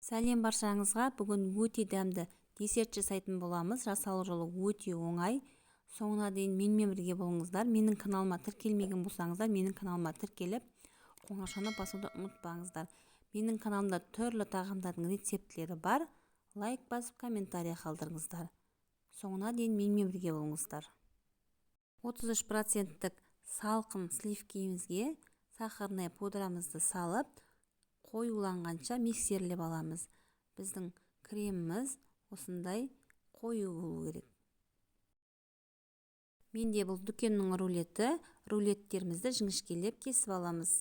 Сәлем баршаңызға. Бүгін өте дәмді десерт жасайтын боламыз. Жасалу жолы өте оңай. Соңына дейін менімен бірге болыңыздар. Менің каналыма тіркелмеген болсаңыздар, менің каналыма тіркеліп, қоңыраушаны басуды ұмытпаңыздар. Менің каналымда түрлі тағамдардың рецептілері бар. Лайк басып, комментарий қалдырыңыздар. Соңына дейін менімен бірге болыңыздар. 33%-тік салқын сливкимізге сахарная пудрамызды салып, қоюланғанша миксерлеп аламыз. Біздің креміміз осындай қою болу керек. Менде бұл дүкеннің рулеті. Рулеттерімізді жіңішкелеп кесіп аламыз.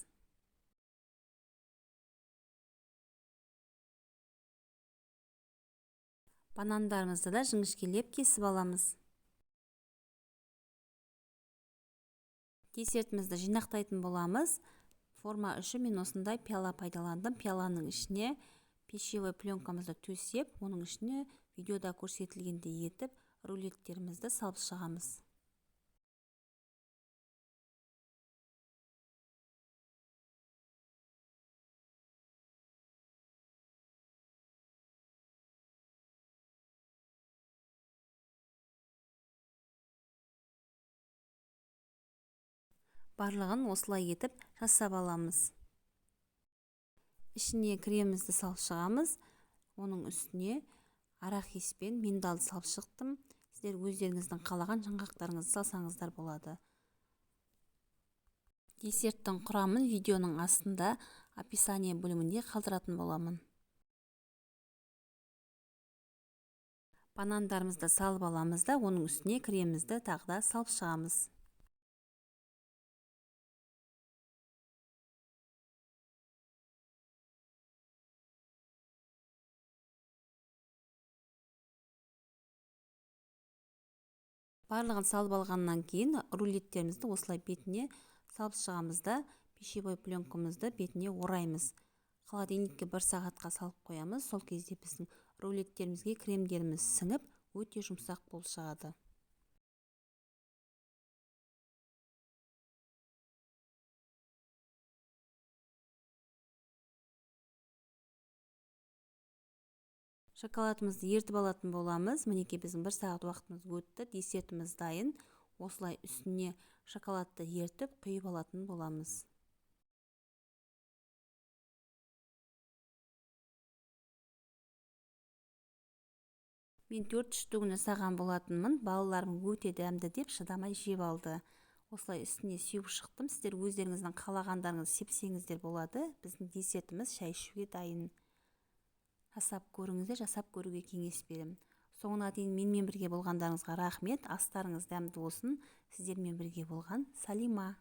Банандарымызды да жіңішкелеп кесіп аламыз. Десертімізді жинақтайтын боламыз. Форма үшін мен осындай пиала пайдаландым. Пиаланың ішіне пищевой пленкамызды төсеп, оның ішіне видеода көрсетілгендей етіп рулеттерімізді салып шығамыз. Барлығын осылай етіп жасап аламыз. Ішіне кремімізді салып шығамыз. Оның үстіне арахис пен миндалды салып шықтым. Сіздер өздеріңіздің қалаған жаңғақтарыңызды салсаңыздар болады. Десерттің құрамын видеоның астында описание бөлімінде қалдыратын боламын. Банандарымызды салып аламыз да, оның үстіне кремімізді тағы да салып шығамыз. Барлығын салып алғаннан кейін рулеттерімізді осылай бетіне салып шығамыз да, пищевой пленкамызды бетіне ораймыз. Холодильникке 1 сағатқа салып қоямыз. Сол кезде біздің рулеттерімізге кремдеріміз сіңіп, өте жұмсақ болып шығады. Шоколадымызды ертіп алатын боламыз. Мінекей біздің 1 сағат уақытымыз өтті. Десертіміз дайын. Осылай үстіне шоколадты ертіп құйып алатын боламыз. Мен 4 штугін жасаған болатынмын. Балаларым өте дәмді деп шыдамай жеп алды. Осылай үстіне сеуіп шықтым. Сіздер өздеріңіздің қалағандарыңызды сепсеңіздер болады. Біздің десертіміз шай ішуге дайын. Жасап көріңіздер, жасап көруге кеңес беремін. Соңына дейін менімен бірге болғандарыңызға рахмет. Астарыңыз дәмді болсын. Сіздермен бірге болған Салима.